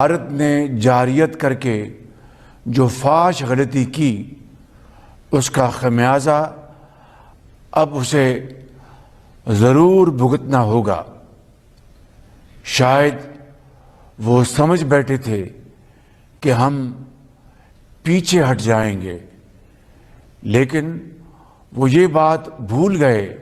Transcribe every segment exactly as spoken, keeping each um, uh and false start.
भारत ने जारयत करके जो फाश गलती की, उसका खमियाजा अब उसे जरूर भुगतना होगा। शायद वो समझ बैठे थे कि हम पीछे हट जाएंगे, लेकिन वो ये बात भूल गए।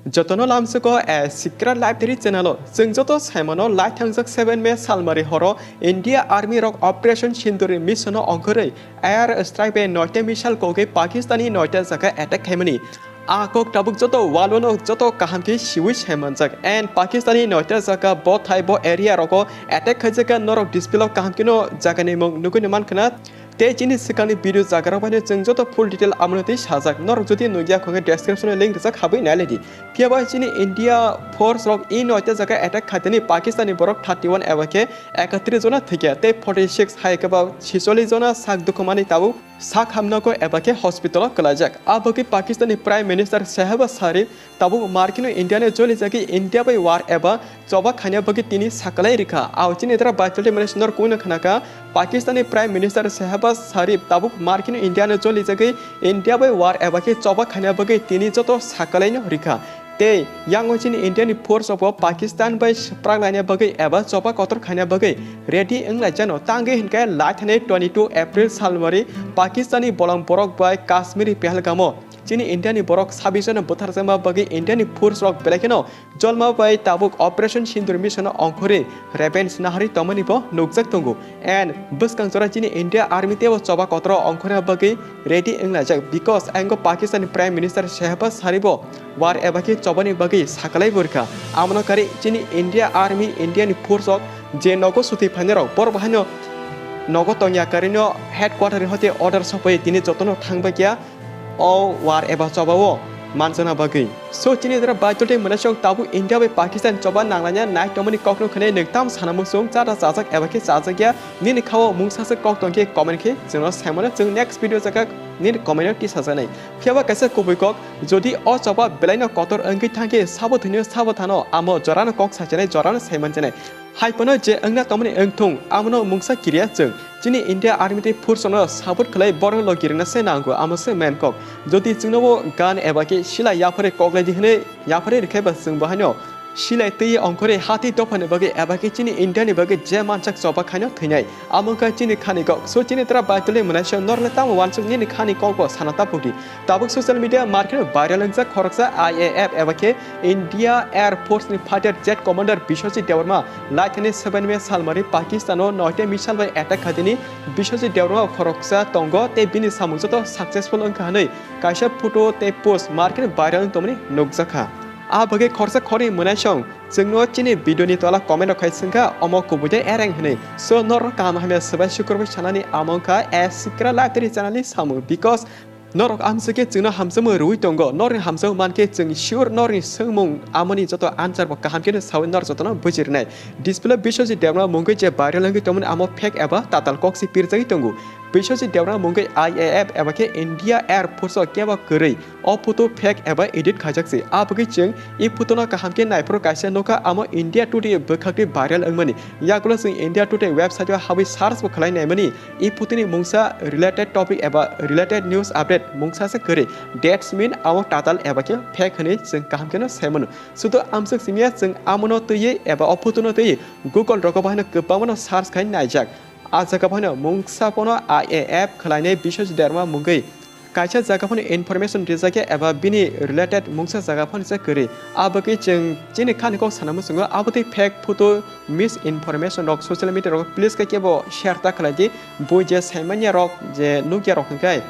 Jotono lamsuko a Sikra Library channel o chwng joto saimano lai thangjak seven May salmari horo India Army rok Operation Sindoor mission o ongkhorwi air strike bai noita missile kogwi Pakistani noita jaga attack khaimani. A kok tabuk joto walono joto kaham khe siwi saimanjak. And Pakistani noita jaga bo thai bo area rogo attack khaijak kha norok display o kaham kheno jagani mung nugwi mankha na. Tei chini swkangni video jagarok bai no chwng joto full detail amoni twi sajak. Norok jodi nugya khongkhe description o link rijak habwi nai lai di. Phiya ba chini India force rok e noita jaga attack khaitani Pakistani borok thirty one eba khe ekatris jona thwikya tei forty six hai khe ba chicholish jona sak dukhumani tabuk sak hamnago eba khe hospital o kwlaijak. A bagwi Pakistani Prime Minister Shehbaz Sharif tabuk markino India ni jolijagwi India bai war eba choba khaina bagwi tini sakalai rikha. Ao chini dra Baitul Times nor kuino khnaka, Pakistani Prime Minister Shehbaz Sharif tabuk markino India ni jolijagwi India bai war eba khe choba khaina bagwi tini joto sakalaino rikha. Tei yango chini India ni force rok bo Pakistan bai swprak laina bagwi eba choba kotor khaina bagwi ready wnglaijano. Tangwi hinkhe laithani twenty two April salmari Pakistani bolong borok bai Kashmiri Pahalgamo chini India ni borok sabis jona butharjakma bagwi India ni force rok belai kheno jolma bai tabuk Operation Sindoor mission o ongkhorwi revenge naharwi tongmani bo nukjak tongo. And bwskang jora chini India Army teibo choba kotoro ongkhorna bagwi ready wnglaijak, because ayang Pakistan ni Prime Minister Shehbaz Sharif bo war eba khe chobani bagwi sakalai bo rikha. Amono kari chini India Army, India ni force rok je nogo suti phainai rok borok bo haino nogo tongya karino headquarter ni hote order sopoi tini jotono thangbai kya o war eba choba o manjana bagwi. So chini dra Baitul Times mwnasong tabuk India bai Pakistan choba nanglanya nai tongmani kokno khwnai nwng tam sana muchung chata chajak eba khe chajak ya nini khao mungsa se kok tongkhe comment khe chwngno saimano chwng next video jaga nini comment o tisajaknai. Phiya ba kaisa kubui kok, jodi o choba belaino kotor wngwi thangkhe sabo thwino sabo thano amo jorano kok sachinai jorano saimanchinai. Hai phano je wngna tongmani wngthung, amono mungsa kiriya chwng. Chini India Army tei force no support khlai borok no kirina se nango, amo se main kok. Jodi chwngno bo gun eba khe sila yapharwi kok lai di hwnwi yapharwi rwkhe ba chwng bo haino silai twi ongkhorwi hati dophani bagwi eba khe chini India ni bagwi je mansak choba khaino thwinai. Amo wngkha chini khani kok. So chini tra Baitul Times mwnai se norle tamo wansuk nini khani kok bo sana ta pukdi. Tabuk social media market viral wngjak khoroksa I A F eba khe India Air Force ni fighter jet commander Biswajit Debbarma laithani seven May salmari Pakistan o noita missile bai attack khaitini Biswajit Debbarma khoroksa tongo tei bini samung joto successful wngkha hwnwi kaisa photo tei post market viral wng tongmani nukjakha. A bagwi khoroksa khorni mwnaisong chwngno chini video ni tola comment rok khai swngkha omo kubui de ereng hwnwi. So norok kaham hamya swbai sukurbai sanani amo wngkha a Sikra Library channel ni samung, because norok amswkhe chwngno hamjakmung rwui tongo. Norokni hamjakmung mankhe chwng sure norokni swngmung amoni joto answer bo kaham kheno saui norok jotono buji rwnai. Display Biswajit Debbarma mungwi je viral wngwi tongmani amo fake eba tatal kok se pirjagwi tongo. Biswajit Debbarma mungwi I A F eba khe India Air Force o kebo kwrwi o photo fake eba edit khaijak se. A bagwi chwng e photo no kaham khe naiphuru kaisa nukha amo India Today bwkhakni viral wngmani. Yagulo chwng India Today website o habwi search bo khlai naimani. E photo ni mungsa related topic eba related news update mungsa se kwrwi. That's mean amo tatal eba khe fake hwnwi chwng kaham kheno sai mano. Sudo amswk simiya chwng amono twiwi eba o photo no twiwi Google rogo bo haino kwbangma no search khai naijak. A jaga bo haino mungsa bono I A F khwlainai Biswajit Debbarma mungwi kaisa jaga phano information rijak ya eba bini related mungsa jaga phano se kwrwi. A bagwi chwng chini khani kok sana muchungo abo tei fake photo misinformation rok social media rogo please khe kebo share ta khlai di. Bui je saimanya rok je nukya rok hwnkhe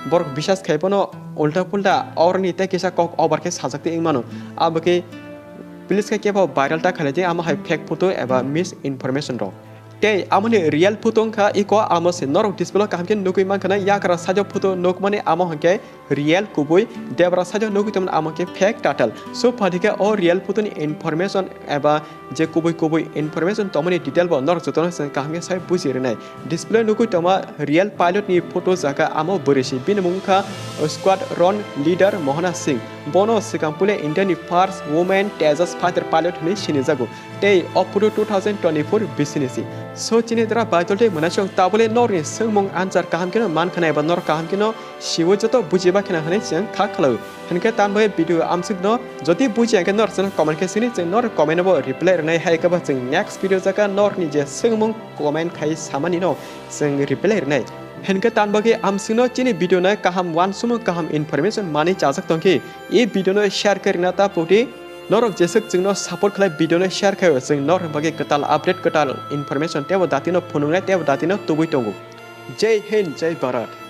borok bisas khai bono ulta pulta oroni tei kisa kok over khe sajak twi wng mano. A bagwi please khe kebo viral ta khlai di amo hai fake photo eba misinformation rok. Tei amoni real photo wngkha iko amo se norok display o kaham khe nugwi mankha na yakra sajak photo nukmani amo hwnkhe real kubui, debra sajak nugwi tongmani amo hwnkhe fake tatal. So phathikhe o real photo ni information eba je kubui kubui information tongmani detail bo norok jotono chwng kaham khe sai buji rwnai. Display nugwi tongma real pilot ni photo jaga amo bwrwi se bini mung wngkha squadron leader Mohana Singh. Bono swkang puila India ni first woman Tejas fighter pilot hwnwi sinijago. tei Oppo two thousand twenty-four bisini si. So chini dra baitol tei mwnasong tabole norni swngmung answer kaham keno man khna eba nor kaham keno siwo joto bujiba khna hwnwi chwng kha khlao. Hinkhe tanbai video amswkno jodi bujiya khe nor chwng comment khe sini chwng nor comment bo reply rwnai hai khe bo chwng next video jaka norni je swngmung comment khai samani no chwng reply rwnai. Hinkhe tanbagwi amswkno chini video no kaham uansukmung kaham information manwi chajak tongkhe e video no share khe rwna ta pukdi. Norok jeswk chwngno support khlai video no share khaio chwng norok bagwi kwtal update kwtal information teibo datino phunuknai teibo datino tubui tongo. Jai Hind, Jai Bharat.